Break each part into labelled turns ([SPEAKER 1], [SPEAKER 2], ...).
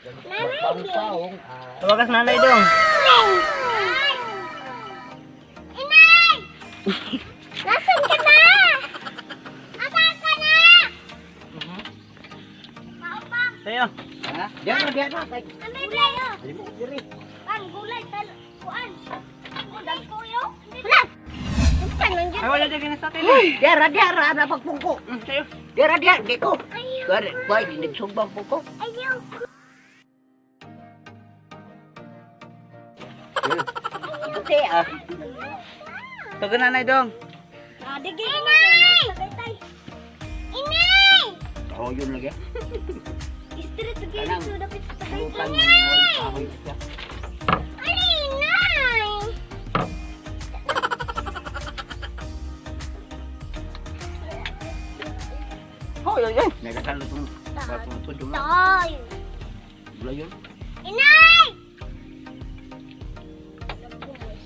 [SPEAKER 1] Paong-paong. Ah,
[SPEAKER 2] Tawagas nanay dong.
[SPEAKER 3] Inay! Nasaan ka na? Asan ka na? Paupang.
[SPEAKER 2] Tayo.
[SPEAKER 1] Ha? Diyan na, diyan na. Kay
[SPEAKER 3] Ami blayo.
[SPEAKER 1] Limuot diri.
[SPEAKER 3] Pan gulay tal kuan. Gulay ko yo. Wala. Unsa nang
[SPEAKER 2] Ay, wala dyan sa atin.
[SPEAKER 1] Diara, diara, ana pagpungko.
[SPEAKER 2] Tayo.
[SPEAKER 1] Diara, diara, di ko.
[SPEAKER 3] Ayaw.
[SPEAKER 1] Gari, boy, nagsugbang po ko.
[SPEAKER 3] Ayaw.
[SPEAKER 1] Buti ah.
[SPEAKER 2] Tawagan nanay dong.
[SPEAKER 3] Inay! Inay!
[SPEAKER 1] Oh, yun lagi.
[SPEAKER 3] Street
[SPEAKER 1] Kanang
[SPEAKER 3] gid so dapit sa
[SPEAKER 1] Pulutan
[SPEAKER 3] Tagaytay.
[SPEAKER 1] mo
[SPEAKER 3] Inay!
[SPEAKER 1] kahoy siya.
[SPEAKER 3] Ay, inay!
[SPEAKER 2] Hoy, oy, oy.
[SPEAKER 1] Nagkasalo itong batong ito.
[SPEAKER 3] Tay!
[SPEAKER 1] Wala yun.
[SPEAKER 3] Inay!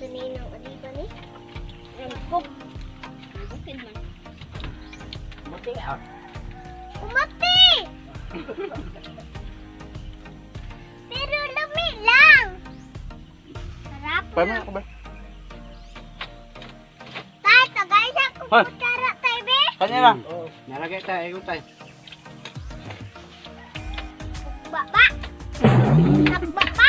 [SPEAKER 3] Sa ninang adiba ni? Rangkop. Bukid man.
[SPEAKER 1] Buti ah.
[SPEAKER 3] Umati! Pero lami lang. Sarap
[SPEAKER 2] Paano
[SPEAKER 3] na.
[SPEAKER 2] ako ba?
[SPEAKER 3] Tay, tagay sa
[SPEAKER 2] Hoy.
[SPEAKER 3] kukutsara tay, be.
[SPEAKER 2] Kanya lang.
[SPEAKER 1] Oo. Nalagay tayo, ayaw tayo.
[SPEAKER 3] Baba. Nagbaba.